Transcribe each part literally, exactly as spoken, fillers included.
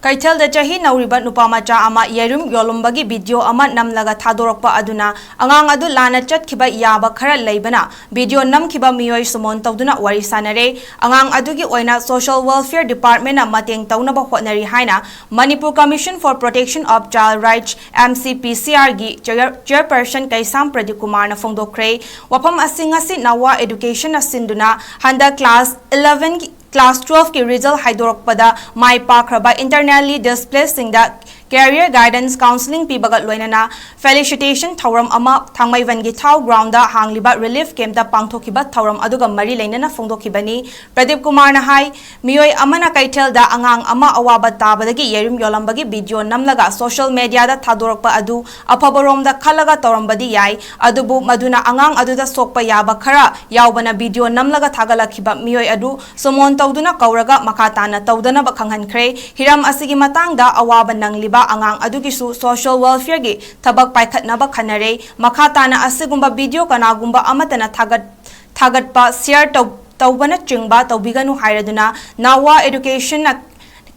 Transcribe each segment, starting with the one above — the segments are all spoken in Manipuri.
ꯀꯩꯊꯦꯜꯗ ꯆꯍꯤ ꯅꯧꯔꯤꯕ ꯅꯨꯄꯥ ꯃꯆꯥ ꯑꯃ ꯌꯦꯔꯨꯝ ꯌꯣꯜꯂꯝꯕꯒꯤ ꯚꯤꯗꯤꯑꯣ ꯑꯃ ꯅꯝꯂꯒ ꯊꯥꯗꯣꯔꯛꯄ ꯑꯗꯨꯅ ꯑꯉꯥꯡ ꯑꯗꯨ ꯂꯥꯟꯅ ꯆꯠꯈꯤꯕ ꯌꯥꯕ ꯈꯔ ꯂꯩꯕꯅ ꯚꯤꯗꯤꯑꯣ ꯅꯝꯈꯤꯕ ꯃꯤꯑꯣꯏ ꯁꯨꯃꯣꯟ ꯇꯧꯗꯨꯅ ꯋꯥꯔꯤ ꯁꯥꯟꯅꯔꯦ꯫ ꯑꯉꯥꯡ ꯑꯗꯨꯒꯤ ꯑꯣꯏꯅ Social Welfare Department ꯅ ꯃꯇꯦꯡ ꯇꯧꯅꯕ ꯍꯣꯠꯅꯔꯤ ꯍꯥꯏꯅ Manipur Commission for Protection of Child Rights, M C P C R ꯒꯤ chair-, chairperson ꯀꯩꯁꯥꯝ ꯄ꯭ꯔꯗꯤꯞ ꯀꯨꯃꯥꯔꯅ ꯐꯣꯡꯗꯣꯛꯈ꯭ꯔꯦ꯫ ꯋꯥꯐꯝ ꯑꯁꯤ ꯉꯁꯤ ꯅꯋꯥ Education ꯅ ꯁꯤꯟꯗꯨꯅ ꯍꯟꯗꯛ class eleven ꯒꯤ class twelve ꯀꯤ result ꯍꯥꯏꯗꯣꯔꯛꯄꯗ ꯃꯥꯏ ꯄꯥꯛꯈ꯭ꯔꯕ internally displaced ꯁꯤꯡꯗ career guidance counseling ꯄꯤꯕꯒ ꯂꯣꯏꯅꯅ felicitation ꯊꯧꯔꯝ ꯑꯃ ꯊꯥꯡꯃꯩꯕꯟꯒꯤ ꯊꯥꯎ ground ꯗ ꯍꯥꯡꯂꯤꯕ relief camp ꯇ ꯄꯥꯡꯊꯣꯛꯈꯤꯕ ꯊꯧꯔꯝ ꯑꯗꯨꯒ ꯃꯔꯤ ꯂꯩꯅꯅ ꯐꯣꯡꯗꯣꯛꯈꯤꯕꯅꯤ꯫ ꯄ꯭ꯔꯗꯤꯞ ꯀꯨꯃꯥꯔꯅ ꯍꯥꯏ, ꯃꯤꯑꯣꯏ ꯑꯃꯅ ꯀꯩꯊꯦꯜꯗ ꯑꯉꯥꯡ ꯑꯃ ꯑꯋꯥꯕ ꯇꯥꯕꯗꯒꯤ ꯌꯦꯔꯨꯝ ꯌꯣꯜꯂꯝꯕꯒꯤ ꯚꯤꯗꯤꯑꯣ ꯅꯝꯂꯒ social media ꯗ ꯊꯥꯗꯣꯔꯛꯄ ꯑꯗꯨ ꯑꯐꯕꯔꯣꯝꯗ ꯈꯜꯂꯒ ꯇꯧꯔꯝꯕꯗꯤ ꯌꯥꯏ, ꯑꯗꯨꯕꯨ ꯃꯗꯨꯅ ꯑꯉꯥꯡ ꯑꯗꯨꯗ ꯁꯣꯛꯄ ꯌꯥꯕ ꯈꯔ ꯌꯥꯎꯕꯅ ꯚꯤꯗꯤꯑꯣ ꯅꯝꯂꯒ ꯊꯥꯒꯠꯂꯛꯈꯤꯕ ꯃꯤꯑꯣꯏ ꯑꯗꯨ ꯁꯨꯃꯣꯟ ꯇꯧꯗꯨꯅ ꯀꯧꯔꯒ ꯃꯈꯥ ꯇꯥꯅ ꯇꯧꯗꯅꯕ ꯈꯪꯍꯟꯈ꯭ꯔꯦ꯫ ꯍꯤꯔꯝ ꯑꯁꯤꯒꯤ ꯃꯇꯥꯡꯗ ꯑꯋꯥꯕ ꯅꯪꯂꯤꯕ ꯑꯉꯥꯡ ꯑꯗꯨꯒꯤꯁꯨ Social Welfare ꯒꯤ ꯊꯕꯛ ꯄꯥꯏꯈꯠꯅꯕ ꯈꯟꯅꯔꯦ꯫ ꯃꯈꯥ ꯇꯥꯅ ꯑꯁꯤꯒꯨꯝꯕ ꯚꯤꯗꯤꯑꯣ ꯀꯅꯥꯒꯨꯝꯕ ꯑꯃꯠꯇꯅ ꯊꯥꯒꯠ-, ꯊꯥꯒꯠꯄ, share ꯇꯧ-, ꯇꯧꯕꯅꯆꯤꯡꯕ ꯇꯧꯕꯤꯒꯅꯨ ꯍꯥꯏꯔꯗꯨꯅ ꯅꯋꯥ Education ꯅ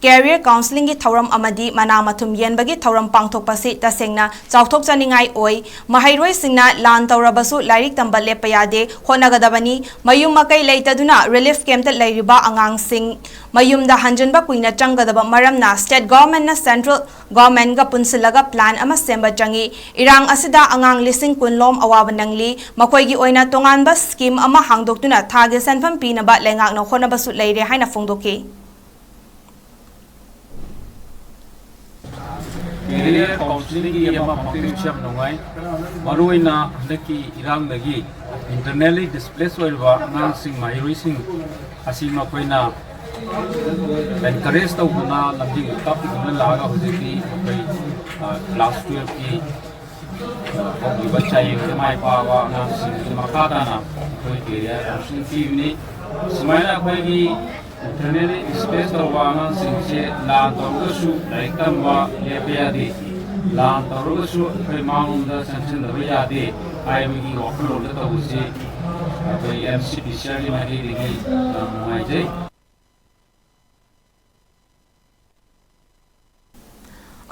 career counseling ꯒꯤ ꯊꯧꯔꯝ ꯑꯃꯗꯤ ꯃꯅꯥ ꯃꯊꯨꯝ ꯌꯦꯟꯕꯒꯤ ꯊꯧꯔꯝ ꯄꯥꯡꯊꯣꯛꯄꯁꯤ ꯇꯁꯦꯡꯅ ꯆꯥꯎꯊꯣꯛꯆꯅꯤꯡꯉꯥꯏ ꯑꯣꯏ꯫ ꯃꯍꯩꯔꯣꯏꯁꯤꯡꯅ ꯂꯥꯟ ꯇꯧꯔꯕꯁꯨ ꯂꯥꯏꯔꯤꯛ ꯇꯝꯕ ꯂꯦꯞꯄ ꯌꯥꯗꯦ, ꯍꯣꯠꯅꯒꯗꯕꯅꯤ꯫ ꯃꯌꯨꯝ ꯃꯀꯩ ꯂꯩꯇꯗꯨꯅ relief camp ꯇ ꯂꯩꯔꯤꯕ ꯑꯉꯥꯡꯁꯤꯡ ꯃꯌꯨꯝꯗ ꯍꯟꯖꯤꯟꯕ ꯀꯨꯏꯅ ꯆꯪꯒꯗꯕ ꯃꯔꯝꯅ state government ꯅ central government ꯒ ꯄꯨꯟꯁꯤꯜꯂꯒ plan ꯑꯃ ꯁꯦꯝꯕ ꯆꯪꯏ꯫ ꯏꯔꯥꯡ ꯑꯁꯤꯗ ꯑꯉꯥꯡ ꯂꯤꯁꯤꯡ ꯀꯨꯟ ꯂꯣꯝ ꯑꯋꯥꯕ ꯅꯪꯂꯤ꯫ ꯃꯈꯣꯏꯒꯤ ꯑꯣꯏꯅ ꯇꯣꯉꯥꯟꯕ scheme ꯑꯃ ꯍꯥꯡꯗꯣꯛꯇꯨꯅ ꯊꯥꯒꯤ ꯁꯦꯟꯐꯝ ꯄꯤꯅꯕ ꯂꯩꯉꯥꯛꯅ ꯍꯣꯠꯅꯕꯁꯨ ꯂꯩꯔꯦ ꯍꯥꯏꯅ ꯐꯣꯡꯗꯣꯛꯈꯤ꯫ Career counseling ꯒꯤ ꯑꯃ ꯄꯥꯡꯊꯣꯛꯄꯁꯤ ꯌꯥꯝ ꯅꯨꯡꯉꯥꯏ꯫ ꯃꯔꯨꯑꯣꯏꯅ ꯍꯟꯗꯛꯀꯤ ꯏꯔꯥꯡꯗꯒꯤ internally displaced ꯑꯣꯏꯔꯤꯕ ꯑꯉꯥꯡꯁꯤꯡ, ꯃꯍꯩꯔꯣꯏꯁꯤꯡ ꯑꯁꯤ ꯃꯈꯣꯏꯅ encourage ꯇꯧꯗꯨꯅ ꯂꯝꯖꯤꯡ ꯇꯥꯛꯄꯤꯗꯨꯅ ꯂꯥꯛꯑꯒ ꯍꯧꯖꯤꯛꯇꯤ ꯑꯩꯈꯣꯏ, ꯑ, class twelve ꯀꯤ ꯍꯧꯈꯤꯕ ꯆꯌꯣꯜꯗ ꯃꯥꯏ ꯄꯥꯛꯑꯕ ꯑꯉꯥꯡꯁꯤꯡꯒꯤ ꯃꯈꯥ ꯇꯥꯅ ꯑꯩꯈꯣꯏ career counseling ꯄꯤꯕꯅꯤ꯫ ꯁꯨꯃꯥꯏꯅ ꯑꯩꯈꯣꯏꯒꯤ internally displaced ꯇꯧꯕ ꯑꯉꯥꯡꯁꯤꯡꯁꯦ ꯂꯥꯟ ꯇꯧꯔꯒꯁꯨ ꯂꯥꯏꯔꯤꯛ ꯇꯝꯕ ꯂꯦꯞꯄ ꯌꯥꯗꯦ꯫ ꯂꯥꯟ ꯇꯧꯔꯒꯁꯨ ꯑꯩꯈꯣꯏ ꯃꯥꯡꯂꯣꯝꯗ ꯆꯪꯁꯤꯟꯗꯕ ꯌꯥꯗꯦ ꯍꯥꯏꯕꯒꯤ ꯋꯥꯈꯜꯂꯣꯟꯗ ꯇꯧꯕꯁꯤ ꯑꯩꯈꯣꯏ M C P C R ꯒꯤ ꯃꯥꯏꯀꯩꯗꯒꯤ ꯌꯥꯝ ꯅꯨꯡꯉꯥꯏꯖꯩ꯫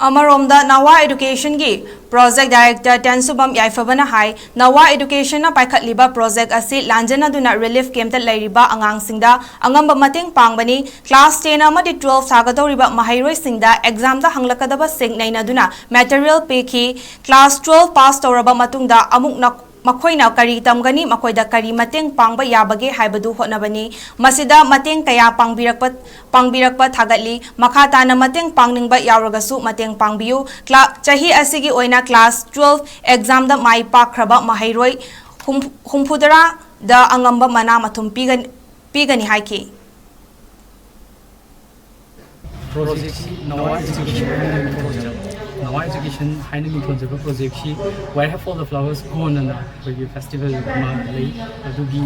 ꯑꯃꯔꯣꯝꯗ ꯅꯋꯥ ꯏꯗꯨꯀꯦꯁꯟꯒꯤ ꯄ꯭ꯔꯣꯖꯦꯛ ꯗꯥꯏꯔꯦꯛꯇꯔ ꯇꯦꯟꯁꯨꯕꯝ ꯌꯥꯏꯐꯕꯅ ꯍꯥꯏ, ꯅꯋꯥ ꯏꯗꯨꯀꯦꯁꯟꯅ ꯄꯥꯏꯈꯠꯂꯤꯕ ꯄ꯭ꯔꯣꯖꯦꯛ ꯑꯁꯤ ꯂꯥꯟꯖꯦꯟꯅꯗꯨꯅ ꯔꯤꯂꯤꯐ ꯀꯦꯝꯞꯇ ꯂꯩꯔꯤꯕ ꯑꯉꯥꯡꯁꯤꯡꯗ ꯑꯉꯝꯕ ꯃꯇꯦꯡ ꯄꯥꯡꯕꯅꯤ꯫ ꯀ꯭ꯂꯥꯁ ꯇꯦꯟ ꯑꯃꯗꯤ ꯇꯨꯋꯦꯜꯐ ꯊꯥꯒꯗꯧꯔꯤꯕ ꯃꯍꯩꯔꯣꯏꯁꯤꯡꯗ ꯑꯦꯛꯖꯥꯝꯗ ꯍꯪꯂꯛꯀꯗꯕꯁꯤꯡ ꯅꯩꯅꯗꯨꯅ ꯃꯦꯇꯔꯤꯌꯦꯜ ꯄꯤꯈꯤ꯫ ꯀ꯭ꯂꯥꯁ ꯇꯨꯋꯦꯜꯐ ꯄꯥꯁ ꯇꯧꯔꯕ ꯃꯇꯨꯡꯗ ꯑꯃꯨꯛ ꯅ-, ꯃꯈꯣꯏꯅ ꯀꯔꯤ ꯇꯝꯒꯅꯤ, ꯃꯈꯣꯏꯗ ꯀꯔꯤ ꯃꯇꯦꯡ ꯄꯥꯡꯕ ꯌꯥꯕꯒꯦ ꯍꯥꯏꯕꯗꯨ ꯍꯣꯠꯅꯕꯅꯤ꯫ ꯃꯁꯤꯗ ꯃꯇꯦꯡ ꯀꯌꯥ ꯄꯥꯡꯕꯤꯔꯛꯄ, ꯄꯥꯡꯕꯤꯔꯛꯄ ꯊꯥꯒꯠꯂꯤ꯫ ꯃꯈꯥ ꯇꯥꯅ ꯃꯇꯦꯡ ꯄꯥꯡꯅꯤꯡꯕ ꯌꯥꯎꯔꯒꯁꯨ ꯃꯇꯦꯡ ꯄꯥꯡꯕꯤꯌꯨ꯫ ꯀ꯭ꯂꯥ-, ꯆꯍꯤ ꯑꯁꯤꯒꯤ ꯑꯣꯏꯅ ꯀ꯭ꯂꯥꯁ ꯇꯨꯋꯦꯜꯐ ꯑꯦꯛꯖꯥꯝꯗ ꯃꯥꯏ ꯄꯥꯛꯈ꯭ꯔꯕ ꯃꯍꯩꯔꯣꯏ ꯍꯨꯝ-, ꯍꯨꯝꯐꯨꯇꯔꯥꯗ ꯑꯉꯝꯕ ꯃꯅꯥ ꯃꯊꯨꯝ ꯄꯤꯒ-, ꯄꯤꯒꯅꯤ ꯍꯥꯏꯈꯤ꯫ ꯄ꯭ꯔꯣꯖꯦꯛꯁꯤ ꯅꯋꯥ ꯏꯗꯨꯀꯦꯁꯟ ꯍꯥꯏꯅ ꯃꯤꯡꯊꯣꯟꯖꯕ, ꯅꯋꯥ ꯏꯗꯨꯀꯦꯁꯟ ꯍꯥꯏꯅ ꯃꯤꯡꯊꯣꯟꯖꯕ ꯄ꯭ꯔꯣꯖꯦꯛꯁꯤ Where Have All the Flowers Gone ꯑꯅ ꯑꯩꯈꯣꯏꯒꯤ ꯐꯦꯁꯇꯤꯚꯦꯜ ꯑꯃ ꯂꯩ꯫ ꯑꯗꯨꯒꯤ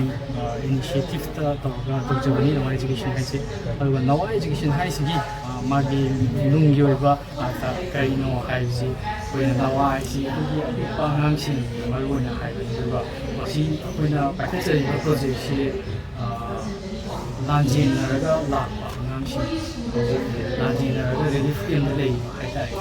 ꯏꯅꯤꯁꯤꯌꯦꯇꯤꯞꯇ ꯇꯧꯔꯒ ꯇꯧꯖꯕꯅꯤ ꯅꯋꯥ ꯏꯗꯨꯀꯦꯁꯟ ꯍꯥꯏꯁꯦ꯫ ꯑꯗꯨꯒ ꯅꯋꯥ ꯏꯗꯨꯀꯦꯁꯟ ꯍꯥꯏꯁꯤꯒꯤ ꯑ, ꯃꯥꯒꯤ ꯅꯨꯡꯒꯤ ꯑꯣꯏꯕ ꯑꯥꯔꯊ ꯀꯔꯤꯅꯣ ꯍꯥꯏꯕꯁꯤ ꯑꯩꯈꯣꯏꯅ ꯅꯋꯥ ꯍꯥꯏꯁꯤ ꯑꯩꯈꯣꯏꯒꯤ ꯑꯄꯤꯛꯄ ꯑꯉꯥꯡꯁꯤꯡꯒꯤ ꯃꯔꯨ ꯑꯣꯏꯅ ꯍꯥꯏꯕꯅꯤ꯫ ꯑꯗꯨꯒ ꯃꯁꯤ ꯑꯩꯈꯣꯏꯅ ꯄꯥꯏꯈꯠꯆꯔꯤꯕ ꯄ꯭ꯔꯣꯖꯦꯛꯁꯤ ꯑ, ꯂꯥꯟꯖꯦꯟꯅꯔꯒ ꯂꯥꯛꯄ ꯑꯉꯥꯡꯁꯤꯡ ꯍꯧꯖꯤꯛ ꯂꯥꯟꯖꯦꯟꯅꯔꯒ ꯔꯤꯂꯤꯐ ꯀꯦꯝꯞꯇ ꯂꯩꯔꯤꯕ ꯍꯥꯏꯇꯥꯔꯦ꯫